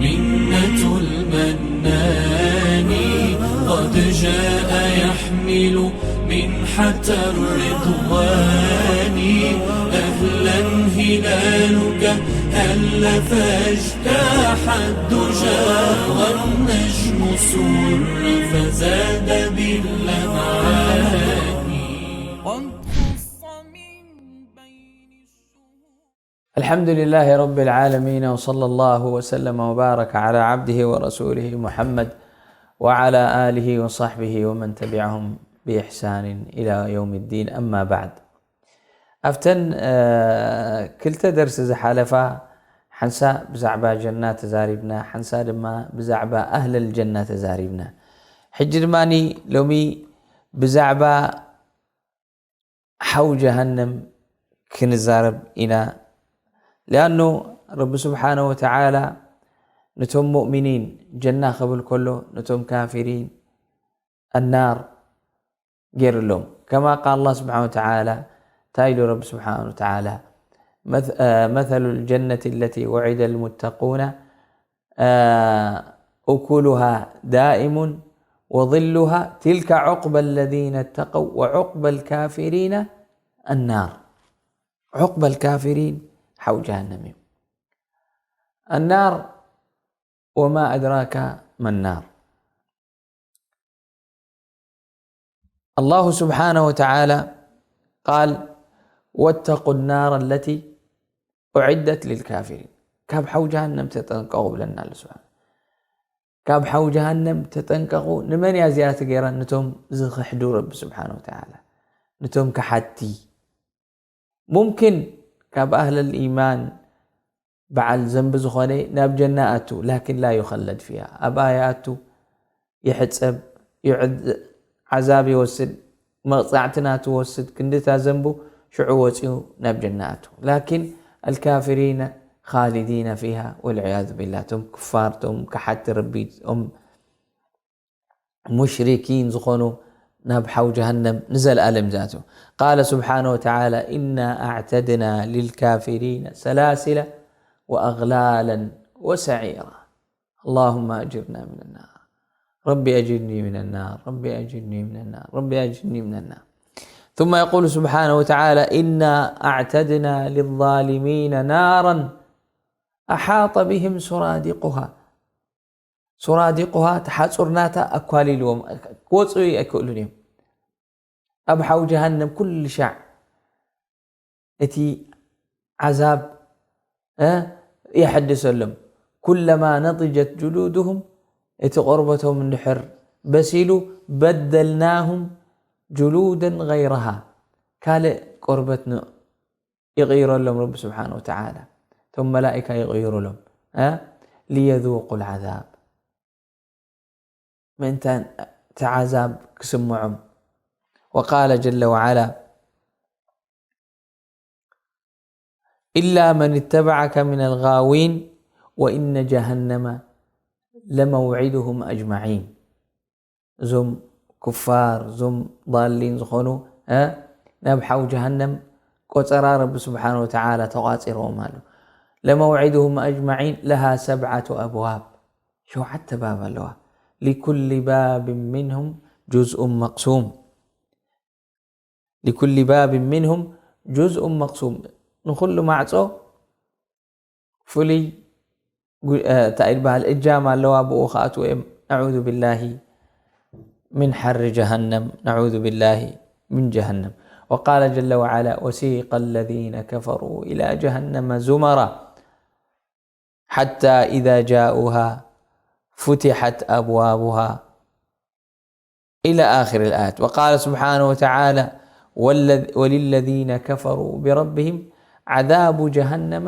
منة المنان قد جاء يحمل منحة الرضوان. أهلا هلالك هل فاجتاح الدجى والنجم سر فزاد باللمعان. قد خص من بين الشهور. الحمد لله رب العالمين، وصلى الله وسلم وبارك على عبده ورسوله محمد وعلى آله وصحبه ومن تبعهم بإحسان إلى يوم الدين. أما بعد. ኣብተን ክልተ ደርሲ ዝሓለፋ ሓንሳ ብዛዕባ ጀና ተዛሪብና፣ ሓንሳ ድማ ብዛዕባ ኣህለል ጀና ተዛሪብና። ሕጂ ድማ ሎሚ ብዛዕባ ሓው ጀሃነም ክንዛረብ ኢና። ሊኣኑ ረቢ ስብሓነ ወተዓላ ነቶም ሙእሚኒን ጀና ክብል ከሎ፣ ነቶም ካፊሪን ኣናር ገይርሎም። ከማ ቃል ኣላህ ስብሓነ ወተዓላ፣ እንታይ ኢሉ ረቢ ስብሓነ ወተዓላ? መት-፣ አ፣ መተሉ ልጀነት ለቲ ውዒደ ልሙተቁነ፣ አ፣ ኡኩሉሃ ዳኢሙን ወظሉሃ ትልከ ዑቅበ ለዚነ ተቀው ወዑቅበ ልካፊሪነ ኣናር። ዑቅበ ልካፊሪን ሓው ጀሃነም እዩ። ኣናር ወማ ኣድራካ መናር። ኣላሁ ስብሓነ ወተዓላ ቃል፣ ወተቁ ናር ለቲ ኡዒደት ልልካፊሪን። ካብ ሓው ጀሃነም ተጠንቀቑ ብለና ኣሎ ስብሓነ። ካብ ሓው ጀሃነም ተጠንቀቑ። ንመን እያ እዚኣ ትገይራ? ንቶም ዝኽሕዱ ረቢ ስብሓነ ወተዓላ፣ ንቶም ከሓቲ። ሙምኪን ካብ ኣህለል ኢማን በዓል ዘንቢ ዝኾነ ናብ ጀና ኣቱ፣ ላኪን ላ ዩኸለድ ፊሃ፣ ኣብኣ ይኣቱ፣ ይሕጸብ፣ ይዕዝ-፣ ዓዛብ ይወስድ፣ መቕጻዕቲ ናቱ ወስድ፣ ክንድታ ዘንቡ ሽዑ ወጺኡ ናብ ጀና ኣቱ። ላኪን ኣልካፊሪነ ኻሊዲነ ፊሃ ወልዕያዙ ቢላህ፣ እቶም ክፋር፣ እቶም ከሓቲ ረቢ፣ እቶም ሙሽሪኪን ዝኾኑ ናብ ሓው ጀሃነም ንዘለኣለም ዝኣትዉ። ቃለ ስብሓነ ወተዓላ፣ ኢና ኣዕተድና ልልካፊሪነ ሰላሲለ ወኣግላለን ወሰዒራ። ኣላሁመ ኣጅርና ሚነ ናር። ረቢ ኣጅርኒ ሚነ ናር። ረቢ ኣጅርኒ ሚነ ናር። ረቢ ኣጅርኒ ሚነ ናር። ثم يقول سبحانه وتعالى، إنا أعتدنا للظالمين نارا أحاط بهم سرادقها. ሱራዲቁሃ፣ ተሓጹር ናታ ኣኳሊልዎም፣ ክወጽኡ ኣይክእሉን እዮም። ኣብ ሓው ጀሃነም ኩሉ ሻዕ እቲ ዓዛብ፣ እ፣ የሐድሰሎም። ኩለማ ነضጀት ጅሉድሁም፣ እቲ ቆርበቶም እንድሕር በሲሉ፣ በደልናሁም ጅሉደን ገይረሃ፣ ካልእ ቆርበት ን-፣ ይቕይረሎም ረቢ ስብሓነ ወተዓላ። እቶም መላኢካ ይቕይሩሎም፣ እ፣ ሊየذوقوا العذاب፣ ምእንታን እቲ ዓዛብ ክስምዖም። وقال جل وعلا، إلا من اتبعك من الغاوين وإن جهنم لموعدهم أجمعين። እዞም ኩፋር፣ እዞም ዳሊን ዝኾኑ፣ እ፣ ናብ ሓው ጀሃነም ቆጸራ ረቢ ስብሓነ ወተዓላ ተቋጺርዎም ኣሎ። ለመውዒድሁም ኣጅማዒን ለሃ ሰብዓቱ ኣብዋብ፣ ሸውዓተ ባብ ኣለዋ። ሊኩሊ ባብን ሚንሁም ጁዝኡን መቅሱም። ሊኩሊ ባብን ሚንሁም ጁዝኡን መቅሱም። ንኹሉ ማዕጾ ፍሉይ ጉ-፣ እ፣ እንታይ ይበሃል፣ እጃም ኣለዋ፣ ብኡ ክኣትዉ እዮም። ነዑዙ ቢላሂ ምን ሐሪ ጀሃነም፣ ነዑዙ ቢላሂ ምን ጀሃነም። وقال جل وعلا، وسيق الذين كفروا إلى جهنم زمرا حتى إذا جاءوها فتحت أبوابها إلى آخر الآية. وقال سبحانه وتعالى، والذ-، وللذين كفروا بربهم عذاب جهنم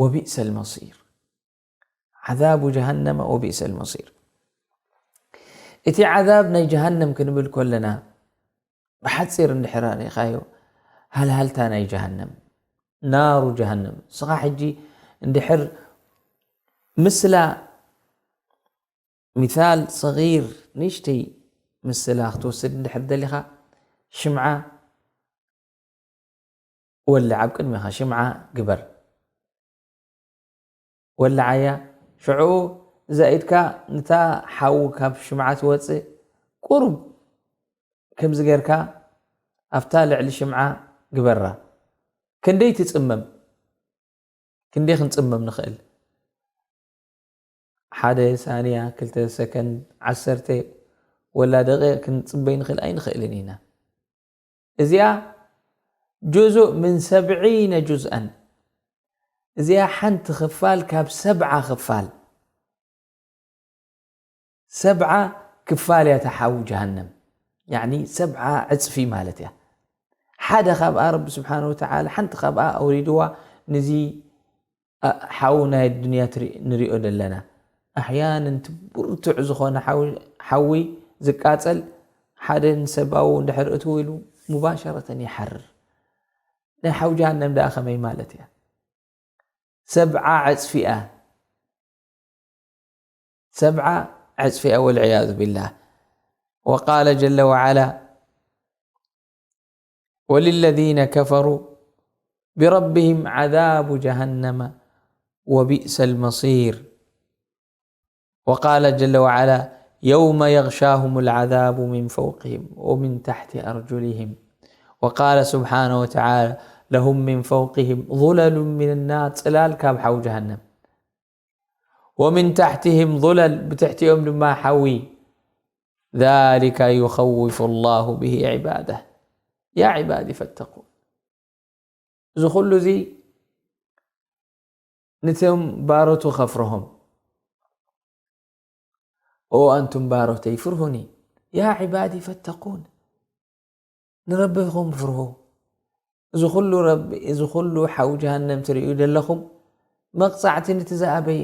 وبئس المصير. عذاب جهنم وبئس المصير. እቲ ዓዛብ ናይ ጀሃነም ክንብል ከለና፣ ብሓጺር እንድሕር ኣሪኻዮ፣ ሃልሃልታ ናይ ጀሃነም፣ ናሩ ጀሃነም። ንስኻ ሕጂ እንድሕር ምስላ፣ ሚሳል ሰጊር፣ ንእሽተይ ምስላ ክትወስድ እንድሕር ደሊኻ፣ ሽምዓ ወልዕ፣ ኣብ ቅድሚኻ ሽምዓ ግበር። ወልዓያ። ሽዑ እዛ ኢድካ ነታ ሓዊ ካብ ሽምዓ ትወፅእ ቁሩብ ከምዚ ጌርካ ኣብታ ልዕሊ ሽምዓ ግበራ። ክንደይ ትጽመም? ክንደይ ክንጽመም ንኽእል? ሓደ ሳንያ፣ ክልተ ሰከንድ፣ ዓሰርተ ወላ ደቂቕ ክንጽበይ ንኽእል ኣይንኽእልን ኢና። እዚኣ ጁዙእ ምን ሰብዒነ ጁዝኣን፣ እዚኣ ሓንቲ ክፋል ካብ ሰብዓ ክፋል፣ ሰብዓ ክፋል እያ እታ ሓዊ ጀሃነም። ያዕኒ ሰብዓ ዕጽፊ ማለት እያ። ሓደ ካብኣ ረቢ ስብሓነ ወተዓላ ሓንቲ ካብኣ ኣውሪድዋ። ንዚ ኣ-፣ ሓዊ ናይ ኣዱንያ ትሪ-፣ ንሪኦ ዘለና። ኣሕያንን እቲ ብርቱዕ ዝኾነ ሓዊ፣ ሓዊ ዝቃጸል ሓደ ንሰብ ኣብኡ እንድሕር እትው ኢሉ ሙባሸረተን ይሓርር። ናይ ሓዊ ጀሃነም ደኣ ከመይ ማለት እያ? ሰብዓ ዕጽፊ እያ። ሰብዓ ዕጽፊ እያ፣ ወልዕያዙ ቢላህ። ወቃለ ጀለ ወዓላ፣ ወሊለዚነ ከፈሩ ቢረቢሂም ዓዛቡ ጀሃነመ ወቢእሰል መሲር። وقال جل وعلا: يوم يغشاهم العذاب من فوقهم ومن تحت أرجلهم. وقال سبحانه وتعالى: لهم من فوقهم ظلل من النار، ጽላል ካብ ሓዊ ጀሃነም። ومن تحتهم ظلل، ብትሕቲኦም ድማ ሓዊ። ذلك يخوف الله به عباده. يا عبادي فاتقون. እዚ ኩሉ እዚ ነቶም ባሮቱ ከፍርሆም። ኦ ኣንቱም ባሮተይ ፍርሁኒ፣ ያ ዒባዲ ፈተቁን፣ ንረብኹም ፍርሁ። እዚ ኩሉ ረቢ፣ እዚ ኩሉ ሓው ጀሃነም ትርእዩ ዘለኹም መቕጻዕቲ ነቲ ዝኣበየ።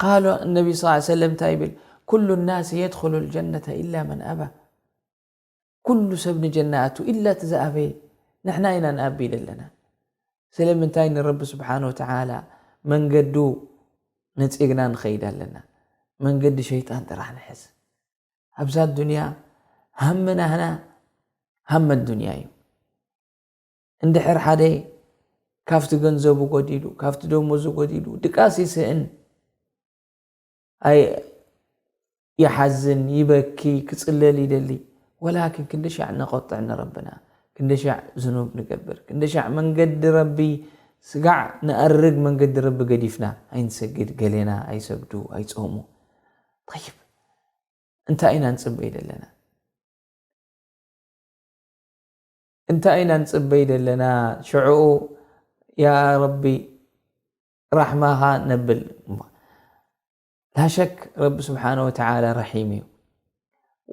ቃሉ ነቢ ስ ሰለም እንታይ ይብል? ኩሉ ናስ የድኹሉ ልጀነተ ኢላ መን ኣባ። ኩሉ ሰብ ንጀና ኣቱ ኢላ እቲ ዝኣበየ። ንሕና ኢና ንኣቢ ዘለና። ስለምንታይ ንረቢ ስብሓን ወተዓላ መንገዱ ነጺግና ንኸይድ ኣለና? መንገዲ ሸይጣን ጥራሕ ንሕዝ። ኣብዛ ዱንያ ሃመናህና ሃመ ዱንያ እዩ። እንድሕር ሓደ ካብቲ ገንዘቡ ጎዲሉ፣ ካብቲ ደሞዙ ጎዲሉ፣ ድቃስ ይስእን፣ ኣይ ይሓዝን፣ ይበኪ፣ ክጽለል ይደሊ። ወላኪን ክንዲ ሻዕ ነቆጥዕ ንረብና፣ ክንዲ ሻዕ ዝኑብ ንገብር፣ ክንዲ ሻዕ መንገዲ ረቢ ስጋዕ ንኣርግ፣ መንገዲ ረቢ ገዲፍና ኣይንሰግድ፣ ገሌና ኣይሰግዱ፣ ኣይጾሙ። ጠይብ፣ እንታይ ኢና ንጽበይ ዘለና? እንታይ ኢና ንጽበይ ዘለና? ሽዑኡ ያ ረቢ ራሕማኻ ነብል። ላሸክ ረቢ ስብሓነ ወተዓላ ረሒም እዩ።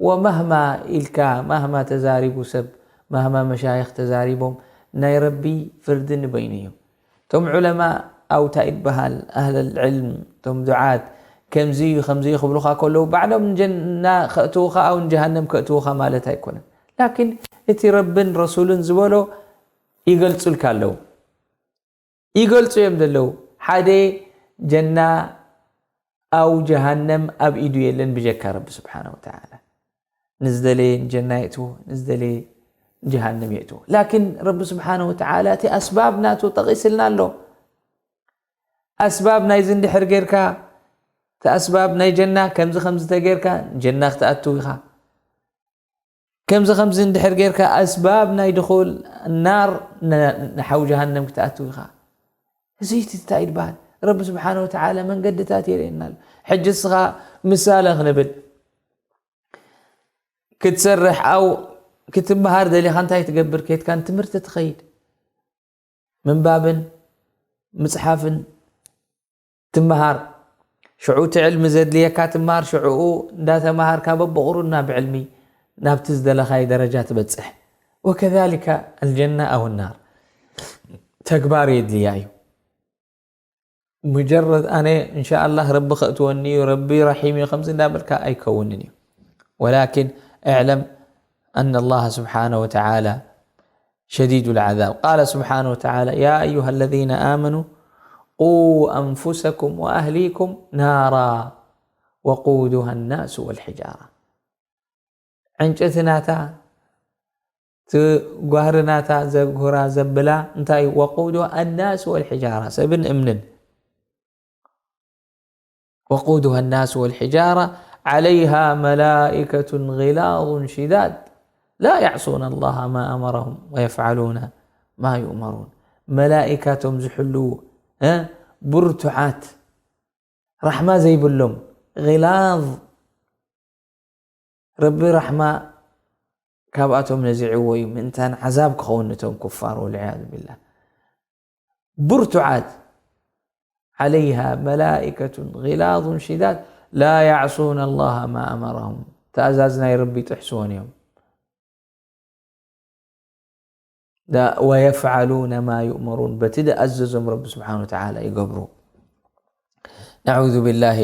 ወመህማ ኢልካ፣ ማህማ ተዛሪቡ ሰብ፣ ማህማ መሻይኽ ተዛሪቦም፣ ናይ ረቢ ፍርዲ ንበይኑ እዩ። እቶም ዑለማ ኣው እንታይ ይበሃል፣ ኣህለል ዕልም፣ እቶም ዱዓት፣ ከምዚ እዩ፣ ከምዚ እዩ ክብሉኻ ከለዉ፣ ባዕሎም ንጀና ከእትዉኻ ኣው ንጀሃነም ከእትዉኻ ማለት ኣይኮነን። ላኪን እቲ ረብን ረሱልን ዝበሎ ይገልጹልካ ኣለዉ። ይገልጹ እዮም ዘለዉ። ሓደ ጀና ኣው ጀሃነም ኣብ ኢዱ የለን ብጀካ ረቢ ስብሓነ ወተዓላ። ንዝደለየ ንጀና የእትዎ፣ ንዝደለየ ንጀሃነም የእትዎ። ላኪን ረቢ ስብሓነ ወተዓላ እቲ ኣስባብ ናቱ ጠቒስልና ኣሎ። ኣስባብ ናይዚ እንድሕር ጌርካ፣ እቲ ኣስባብ ናይ ጀና ከምዚ ከምዚ ተጌርካ፣ ጀና ክትኣትው ኢኻ። ከምዚ ከምዚ እንድሕር ጌርካ፣ ኣስባብ ናይ ድኹል ናር ን-፣ ንሓው ጀሃነም ክትኣትው ኢኻ። እዚ እቲ እንታይ ይበሃል? ረቢ ስብሓነ ወተዓላ መንገድታት የርእየና ኣሎ። ሕጂ እስኻ ምሳሌ ክንብል፣ ክትሰርሕ ኣው ክትምሃር ደሊኻ እንታይ ትገብር? ኬድካ ንትምህርቲ ትኸይድ። ምንባብን ምጽሓፍን ትምሃር። ሽዑ እቲ ዕልሚ ዘድልየካ ትምሃር። ሽዑኡ እንዳተምሃርካ በብቑሩብ ናብ ዕልሚ፣ ናብቲ ዝደለኻዮ ደረጃ ትበጽሕ። ወከዛሊከ ኣልጀና ኣው ናር ተግባር የድልያ እዩ። ሙጀረድ ኣነ እንሻኣላህ ረቢ ከእትወኒ እዩ፣ ረቢ ረሒም እዩ ከምዚ እንዳበልካ ኣይከውንን እዩ። ወላኪን እዕለም ኣነ ኣላህ ስብሓነ ወተዓላ ሸዲዱ ልዓዛብ። ቃለ ስብሓነ ወተዓላ፣ ያ ኣዩሃ ለዚነ ኣመኑ ቁ ኣንፉሰኩም ወኣህሊኩም ናራ ወቁዱሃ ናሱ ወልሒጃራ። ዕንጨቲ ናታ፣ እቲ ጓህሪ ናታ ዘጉህራ ዘብላ እንታይ እዩ? وقودها الناس والحجارة፣ ሰብን እምንን። وقودها الناس والحجارة عليها ملائكة غلاظ شداد لا يعصون الله ما أمرهم ويفعلون ما يؤمرون። መላኢካ እቶም ዝሕልዉ፣ እ፣ ብርቱዓት፣ ራሕማ ዘይብሎም፣ غلاظ፣ ረቢ ራሕማ ካብኣቶም ነዚዕዎ እዩ፣ ምእንታን ዓዛብ ክኸውን ነቶም ኩፋር፣ ወልዕያዙ ቢላህ። ብርቱዓት፣ عليها ملائكة غلاظ شداد لا يعصون الله ما أمرهم። ትእዛዝ ናይ ረቢ ይጥሕስዎን እዮም። ዳ-፣ ويفعلون ما يؤمرون፣ በቲ ዝኣዘዞም ረቢ ስብሓነ ወተዓላ ይገብሩ። نعوذ بالله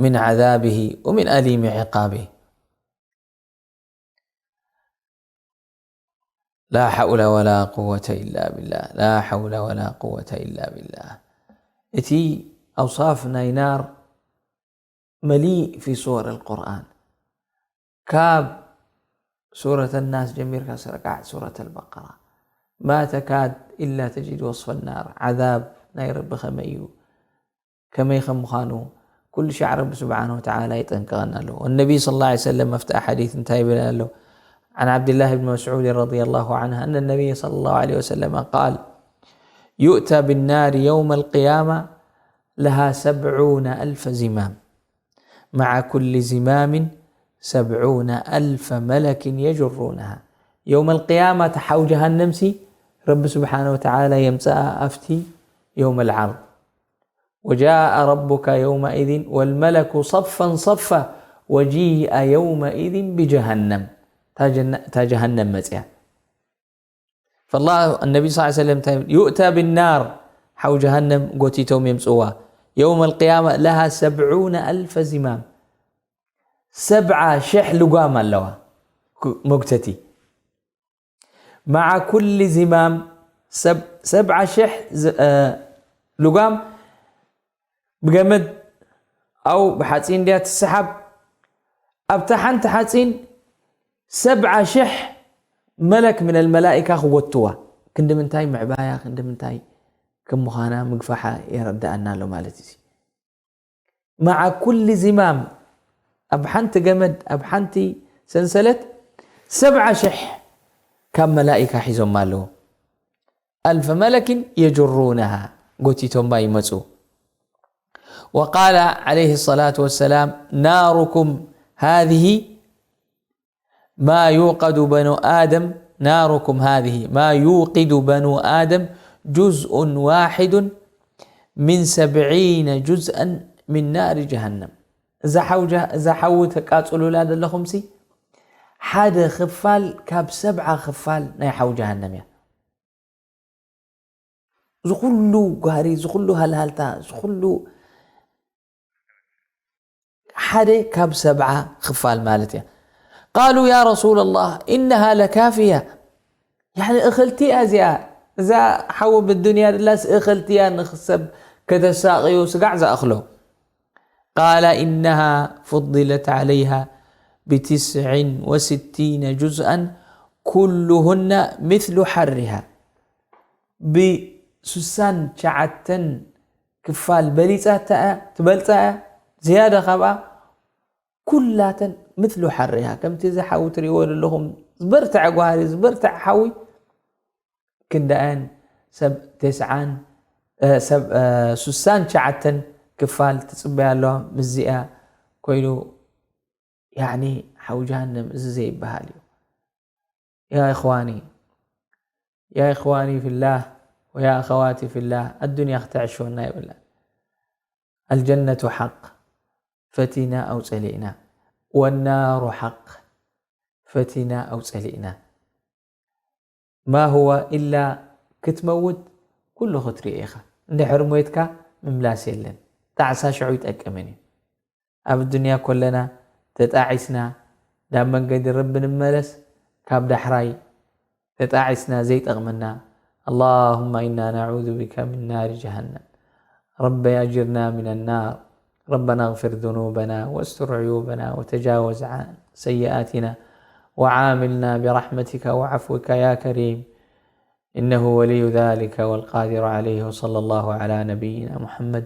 من عذابه ومن أليم عقابه. لا حول ولا قوة إلا بالله. لا حول ولا قوة إلا بالله. እቲ ኣውሳፍ ናይ ናር መሊእ في سور القرآن። ካብ ሱረት ናስ ጀሚርካ ስረቃዕ ሱረት ኣልበቀራ። ما تكاد إلا تجد وصف النار። ዓዛብ ናይ ረቢ ከመይ እዩ፣ ከመይ ከም ምዃኑ ኩሉ ሻዕ ረቢ ስብሓነ ወተዓላ ይጠንቅቐና ኣሎ። والنبي صلى الله عليه وسلم ኣብቲ ሓዲስ እንታይ ይብል ኣሎ? عن عبد الله بن مسعود رضي الله عنه أن النبي صلى الله عليه وسلم قال: يؤتى بالنار يوم القيامة لها سبعون ألف زمام، مع كل زمام سبعون ألف ملك يجرونها. يوم القيامة ሓው ጀሃነምሲ ረቢ ስብሓነ ወተዓላ የምፅኣ ኣብቲ يوم العرض. وجاء ربك يومئذ والملك صفا صفا وجيء يومئذ بجهنم. እታ ጀነ-፣ እታ ጀሃነም መፅያ። فالله، النبي صلى الله عليه وسلم እንታይ ይብል? يؤتى بالنار، ሓው ጀሃነም ጎቲቶም የምፅዋ። يوم القيامة لها سبعون ألف زمام، ሰብዓ ሽሕ ልጓም ኣለዋ ክ-፣ መጉተቲ። مع كل زمام ሰብ-፣ ሰብዓ ሽሕ ዝ-፣ እ፣ ልጓም ብገመድ ኣው ብሓፂን ድያ ትሰሓብ? ኣብታ ሓንቲ ሓፂን ሰብዓ ሽሕ መለክ ምን ኣልመላኢካ ክጎትዋ። ክንዲ ምንታይ ምዕባያ፣ ክንዲ ምንታይ ከም ምዃና ምግፋሓ የረድኣና ኣሎ ማለት እዩ። مع كل زمام، ኣብ ሓንቲ ገመድ፣ ኣብ ሓንቲ ሰንሰለት ሰብዓ ሽሕ ካብ መላኢካ ሒዞማ ኣለዉ። ألف ملك يجرونها، ጎቲቶማ ይመፁ። وقال عليه الصلاة والسلام: ناركم هذه ما يوقد بنو آدم، ناركم هذه ما يوقد بنو آدم جزء واحد من سبعين جزءا من نار جهنم. እዛ ሓው ጀ-፣ እዛ ሓዊ ተቃጽሉላ ዘለኹምሲ፣ ሓደ ክፋል ካብ ሰብዓ ክፋል ናይ ሓው ጀሃነም እያ። ዝኹሉ ጓህሪ፣ ዝኹሉ ሃልሃልታ፣ ዝኹሉ ሓደ ካብ ሰብዓ ክፋል ማለት እያ። قالوا: يا رسول الله، إنها لكافية. ያኒ እኽልቲ እያ እዚኣ። እዛ ሓዊ ብዱንያ ድላስ እኽልቲ እያ ንኽሰብ ከተሳቕዩ ስጋዕ ዝኣኽሎ። قال: إنها فضلت عليها بتسع وستين جزءا كلهن مثل حرها. ብስሳን ትሽዓተን ክፋል በሊጻታ እያ፣ ትበልጻ እያ። ዝያዳ ካብኣ ኩላተን مثل حرها፣ ከምቲ እዚ ሓዊ ትርእይዎ ዘለኹም ዝበርትዐ ጓህሪ፣ ዝበርትዐ ሓዊ፣ ክንደኣን ሰብ ተስዓን፣ እ፣ ሰብ፣ እ፣ ስሳን ትሽዓተን ክፋል ትጽበያ ኣለዋ። ምስዚኣ ኮይኑ፣ ያዕኒ፣ ሓው ጀሃነም እዚ ዘይበሃል እዩ። يا إخواني، يا إخواني في الله ويا أخواتي في الله، ኣዱንያ ክትዕሽወና የብላን። الجنة حق، ፈቲና ኣው ጸሊእና። والنار حق، ፈቲና ኣው ጸሊእና። ما هو إلا ክትመውት ኩሉ ክትሪኦ ኢኻ። እንድሕር ሞይትካ ምምላስ የለን። ጣዕሳ ሽዑ ይጠቅምን እዩ። ኣብ ዱንያ ኮለና ተጣዒስና ናብ መንገዲ ረቢ ንመለስ፣ ካብ ዳሕራይ ተጣዒስና ዘይጠቕመና። اللهم إنا نعوذ بك من نار جهنم. رب أجرنا من النار. ربنا اغفر ذنوبنا واستر عيوبنا وتجاوز عن سيئاتنا وعاملنا برحمتك وعفوك يا كريم، إنه ولي ذلك والقادر عليه. وصلى الله على نبينا محمد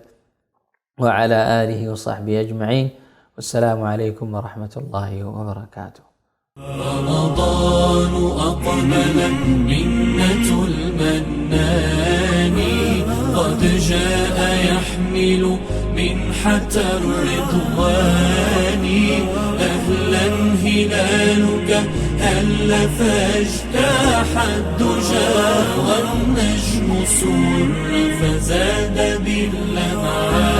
وعلى آله وصحبه أجمعين. والسلام عليكم ورحمة الله وبركاته. رمضان أقبل، منة المنان، قد جاء يحمل منحة الرضوان. أهلا هلالك هل فاجتاح الدجى، والنجم سر فزاد باللمعان.